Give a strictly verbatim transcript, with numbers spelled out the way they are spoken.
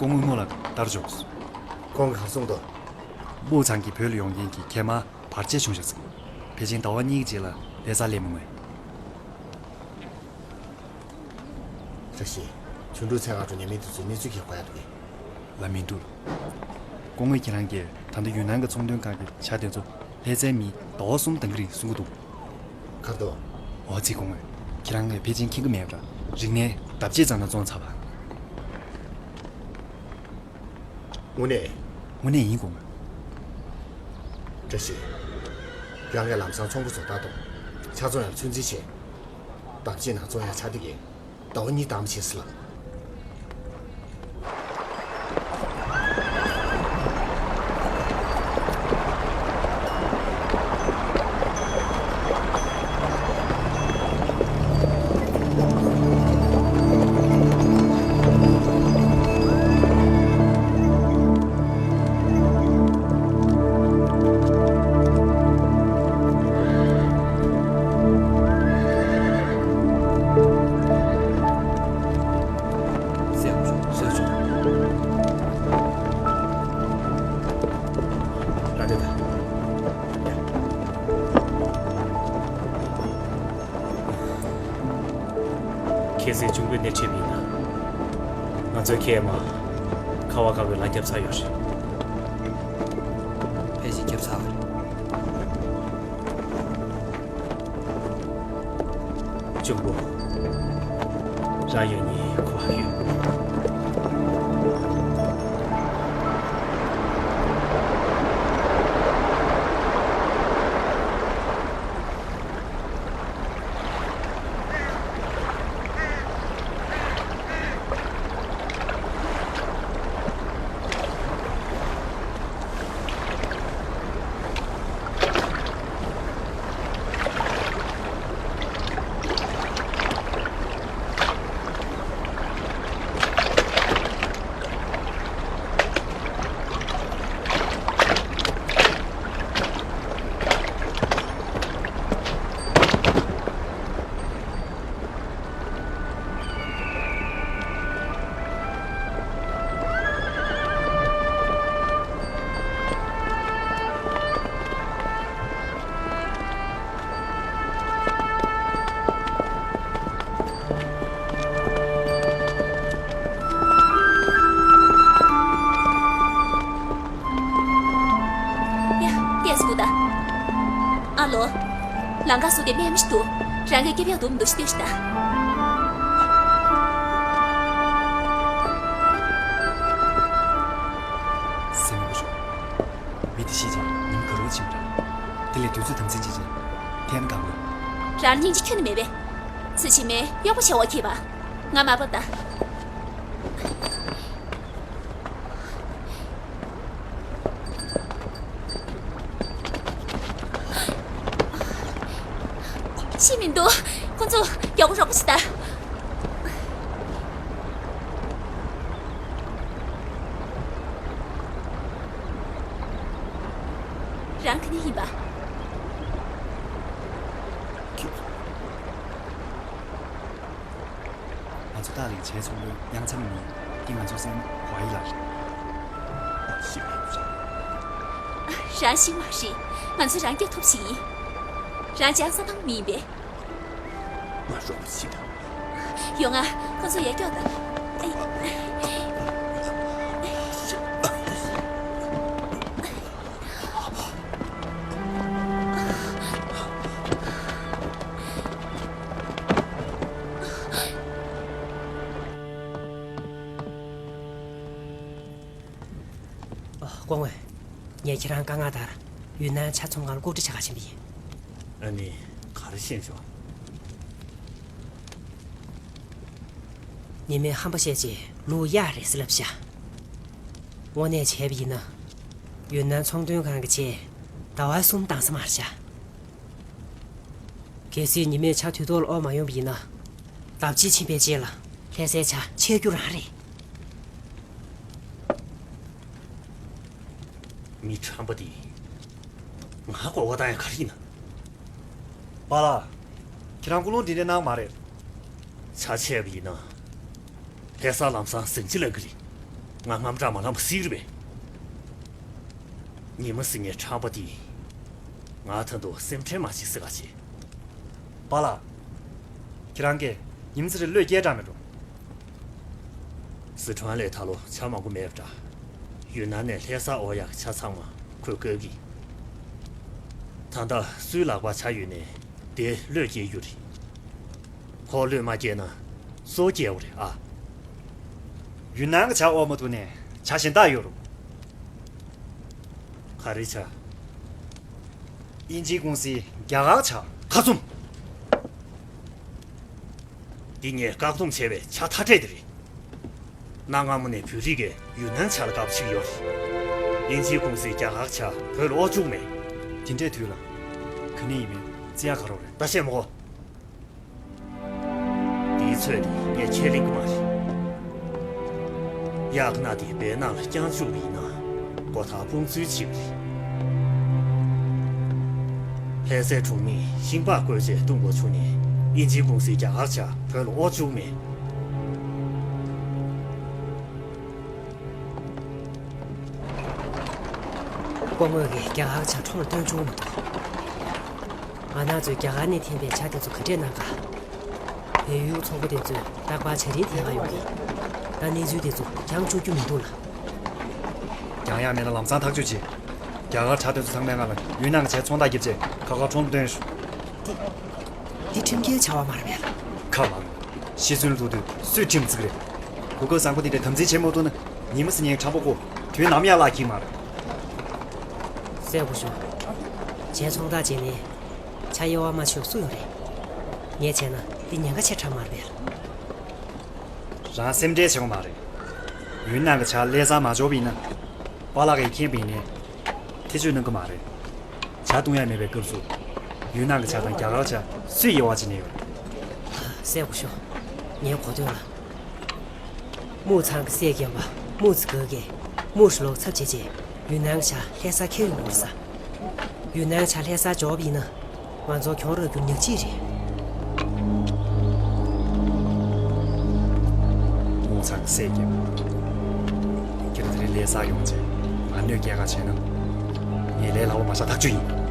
སྐུ་ངོ་སྨོ་ལགས་ལྟར་འཇོག་ཁོང་གིས་ག་རེ་གསུངས་འདུག་སྨོ་ཚང་གིས་བོད་ལ་ཡོང་མཁན་གྱི་གད་དམར་བར་ཆད་བྱུང་བཞག་ཟེར། ཕལ་ཆེར་ཟླ་བ་གཉིས་ཀྱི་རྗེས་ལ་ལྷ་སར་སླེབས་མི་ངོས། བཀྲ་ཤིས། ཆོ་འཕྲུལ་ཚལ་ཁང་དུ་ཉེས་མེད་དེ་ཚོའི་གནས་ཚུལ་གྱི་གོ་ཡ་འདུག་གས། ལབ་མི་འདུག་སྐུ་ངོ་ཁྱེད་རང་གིས་ད་ལྟ་ཡུན་ནན་གྱི་ཚོང་དོན་ཁང་གི་ཇ་དེ་ཚོ་ལྷ་སའི་མིས་ཟླ་བ་གསུམ་འདང་གི་རེད་གསུང་གི་འདུག་ག་རེ་འདུག་འོ་ཙི་སྐུ་ངོ། ཁྱེད་རང་ངས་ཕལ་ཆེར་མཁྱེན་གྱི་མེད་པ་འདྲ། རིག་གནས་འདབ་ཆགས་ཙམ་ན་བཙོང་ཚར་བ། དངོས་གནས། དངོས་གནས་ཡིན་སྐུ་ངོ། བཀྲ་ཤིས། ཁྱེད་རང་ངས་ལམ་སང་ཚོང་ཁང་བཟོ་ལྟ་དང་། ཆ་ཚང་ཡང་ཚོད་འཛིན་བྱས། འདབ་ཆགས་ནང་བཙོང་ཡ་ཆགས་བསྡད་ཀྱི། ཟླ་བ་གཉིས་འདང་བྱས་ཟེར་ལབ། གསལ་བྱུང་། གསལ་བྱུང་། ད་དེ་ད། ཁྱེད་ཚོས་གཅུང་པོའི་སྣེ་ཁྲིད་པ་ཡིན་ན། ང་ཚོའི་གད་དམར་ཁ་བ་དཀར་པོའི་ལག་བརྒྱབ་ཚར་ཡོད་རེད། ཕལ་ཆེར་བརྒྱབ་ཚར་བ་རེད། གཅུང་པོ། རང་ཡོད་ཉིད་གོ་བ་ཡོད། ཡ། ཏེས་ཀུ་ད། ཨ་ལོ། ལང་ཀ་སུ་དེ་མེ་མི་ཤི་དུ། རང་གི་སྐྱེ་བ་དུམ་དུ་ཤི་དུ་ཤི་ད། སེམས་མི་ཤོག་མི་དེ་ཤི་ཅིང་ཉིན་ག་རུ་ཕྱིན་པ། དེ་ལས་དུས་ཚོད་དམ་འཛིན་བྱེད་ཅིང་། ཐན་གང་ལ། རང་སྙིང་རྗེ་ཁྱོན་ནས་མེད་པས། ཚུལ་ཤི་མེ་གཡོག་པོ་བྱ་བ་ཁྱེད་པ། ང་མ་བབ་ད། ཤི་མི་འདུག་ཁོ་ཚོ་མགྱོགས་པོ་རོགས་པ་བྱེད་དང་། རང་ག་ནས་ཡིན་པ། ང་ཚོ་ཏཱ་ལིང་བྱས་ཚོང་དོན་ཡང་མཚམས་མིན། འདི་ང་ཚོ་སེམས་ཧོ་ཡི་ལ་རེད། ཤི་མེད་རེད། རང་ཤི་མ་རེད། ང་ཚོ་རང་སྐྱོབ་ཐུབ་ཞིག་ཡིན། རང་ཅང་ས་ཐང་མི་ཡིན་པས། ང་རོགས་པ་ཞིག་དང་། ཡོང་ང་། ཁོ་ཚོ་ཡར་སྐྱོབ་དང་། ཨེ། ཨ། སྐུ་ངོ། ངས་ཁྱེད་རང་བཀའ་མངགས་ལྟར་ཡུན་ནན་ཆ་ཚོང་ཁང་ལ་ལྐོག་འདྲི་བྱེད་ག་ཕྱིན་པ་ཡིན། ཨ་ནི་ག་རེ་ཤེས་བྱུང་། ཉི་མའི་ཧམ་པ་བཤད་ཅེས་ལུག་གཡག་རེད་ཟེར་ལབ་ཤག་དངོས་གནས་བྱས་པ་ཡིན་ན། ཡུན་ནན་ཚོང་དོན་ཁང་གི་ཆེད་ཟླ་བ་གསུམ་བཏང་ས་མ་རེད་ཤག་གལ་སྲིད་ཉི་མས་ཆ་དུས་ཐོག་ལ་དབོར་མ་ཡོང་བ་ཡིན་ན། ལྡབ་གཅིག་ཕྱིན་པའི་རྗེས་ལ་ལྷ་སའི་ཇ་ཆད་རྒྱུ་རང་རེད། མི་ཁྲམ་པ་འདི། ང་གོ་བ་བཏང་ཡ་ག་རེ་ཡིན་ན། པཱ་ལགས། ཁྱེད་རང་ཀུན་སློང་འདི་འདྲ་གནང་མ་རེད། ཆ་ཆད་པ་ཡིན་ན། ལྷ་ས་ལམ་སང་ཟིང་ཆ་ལངས་གི་རེད། ང་དངངས་སྐྲག་མ་ལངས་པ་སྲིད་རེད་པས། ཉི་མ་ཟིན་ངའི་ཁྲམ་པ་འདིས་ང་ད་དུང་སེམས་ཁྲལ་མ་བྱེད་ཟེར་ག་བྱེད། པཱ་ལགས། ཁྱེད་རང་གིས་ཉིན་ཙི་རེ་བློས་སྐྱེལ་དྲགས་མེད་འགྲོ། སི་ཁྲོན་ལས་ད་ལོ་ཇ་མང་པོ་མེད་པ་འདྲ། ཡུན་ནན་ནས་ལྷ་ས་འོ་ཡག་ཇ་ཚང་མ་ཁོས་བཀག་གི། ད་ལྟ་སུའི་ལག་པར་ཇ་ཡོད་ནའི་དེ་བློས་སྐྱེལ་རྒྱུ་རེད། ཁོ་བློས་མ་སྐྱེལ་ན་སོ་སྐྱེལ་བ་རེད་ཨ། ཡུན་ནན་གྱི་ཇ་དབོར་མ་ཐུབ་ནའི་ཇ་གཞན་དག་ཡོད་རུང་། ག་རེ་ཇ། དབྱིན་ཇིའི་ཀུང་སིའི་རྒྱ་གར་ཇ། ཁ་བཙུམ། འདི་ངས་བཀག་སྡོམ་བྱས་པའི་ཇ་ཐ་དད་དེ་རེད། གནའ་སྔ་མོ་ནས་བོད་རིགས་ཀྱིས་ཡུན་ནན་ཇ་ལ་དགའ་པོ་བྱེད་ཀྱི་ཡོད་རེད། དབྱིན་ཇིའི་ཀུང་སིའི་རྒྱ་གར་ཇ་བོད་ལ་དབོར་བཅུག་མེད། དེ་འདྲའི་དུས་ལ་ག་ནས་ཡིན་མིན་བརྩི་ཡག་ག་རེ་རེད། ད་བཤད་མོ་གོ། དེའི་ཚོད་དེ་ངས་ཁས་ལེན་གྱི་མ་རེད། གཡག་སྣ་དེ་བལ་ནང་ལ་བརྐྱངས་བཅུག་པ་ཡིན་ན་མགོ་ཐག་དཔུང་འཛུལ་བྱེད་ཀྱི་རེད། ལྷ་སའི་གྲོང་མིས་ཤིང་པགས་བརྐོས་རྗེས་བརྡུངས་དགོས་བྱུང་ནས་དབྱིན་ཇིའི་ཀུང་སིའི་རྒྱ་གར་ཇ་བོད་ལ་དབོར་བཅུག་མེད། སྐུ་ངོ་གིས་རྒྱ་གར་ཇ་ཁྲོམ་ལ་བཏོན་བྱུང་མི་འདུག་ང་རང་ཚོས་རྒྱ་གར་ནས་འཐེན་པའི་ཇ་དེ་ཚོ་ག་འདྲས་གནང་ག་བལ་ཡུལ་ཚོགས་པ་དེ་ཚོས་རྟག་པར་ཇ་རིན་འཐེན་ག་ཡོང་གི། ད་གནས་ཚུལ་དེ་ཚོ་འགྱངས་བཅུག་རྒྱུ་མི་འདུག་ལ། འགྱངས་ཡག་མེད་ན་ལམ་སང་ཐག་གཅོད་བྱེད། རྒྱ་གར་ཇ་དེ་ཚོ་ཚང་མའི་སྒང་ལ་ཡུན་ནན་གྱི་ཇའི་ཚོང་རྟགས་བརྒྱབ་རྗེས་ཁ་ཁ་ཁྲོམ་ལ་བཏོན་ཤོག་འདི་འདི་ཁྲིམས་འགལ་བྱ་བ་མ་རེད་པས། ཁ་མང་། ཤི་གསོན་ལྷུག་དུས་སུས་ཁྲིམས་བརྩི་གི་རེད། གོ་སྐབས་བཟང་པོ་འདི་འདྲ་དམ་འཛིན་བྱེད་མ་ཐུབ་ན་ཉི་མ་ཟིན་ཉིན་ཁྲམ་པ་ཁོ་དུས་ནམ་ཡང་བརླག་གི་མ་རེད། སྲས་སྐུ་ཞབས། ཇའི་ཚོང་རྟགས་བྱས་ནས་ཇ་དབྱེ་བ་མ་ཆོད་སུ་ཡོད་རེད། ངས་བྱས་ན་འདི་ཉེན་ཁ་ཆེ་དྲགས་མ་རེད་པས། རང་སེམས་ཁྲལ་བྱེད་དགོས་མ་རེད། ཡུན་ནན་གྱི་ཇ་ལྷ་སར་མ་འབྱོར་བ་ཡིན་ན། པཱ་ལགས་ཀྱིས་མཁྱེན་པ་ཡིན་ནའི་ཐེ་བྱུས་གནང་གི་མ་རེད། ཇ་བཏུང་ཡ་མེད་པའི་སྐབས་སུ། ཡུན་ནན་གྱི་ཇ་དང་རྒྱ་གར་ཇ་སུས་དབྱེ་བ་འབྱེད་ནས་ཡོད། སྲས་སྐུ་ཞབས། ངའི་གོ་ཐོས་ལ། དམུ་ཚང་གི་སྲས་རྒན་པ་དམུ་ཙི་ག་གིས་དམུ་ཧྲི་ལོག་ཚབ་བྱས་རྗེས་ཡུན་ནན་གྱི་ཇ་ལྷ་སར་འཁྱེར་ཡོང་དགོས་ས། ཡུན་ནན་གྱི་ཇ་ལྷ་སར་འབྱོར་བ་ཡིན་ན། ང་ཚོ་གྱོང་རག་རྒྱུ་ཉག་གཅིག་རེད། དམུ་ཚང་གི་སྲས་རྒན་པ། ཁྱེད་རང་དེ་རིང་ལྷ་སར་ཡོང་རྗེས་ང་གནོད་སྐྱེལ་ག་བྱས་ན། ངས་ལས་སླ་པོ་མ་བཞག་ཐག་ཆོད་ཡིན།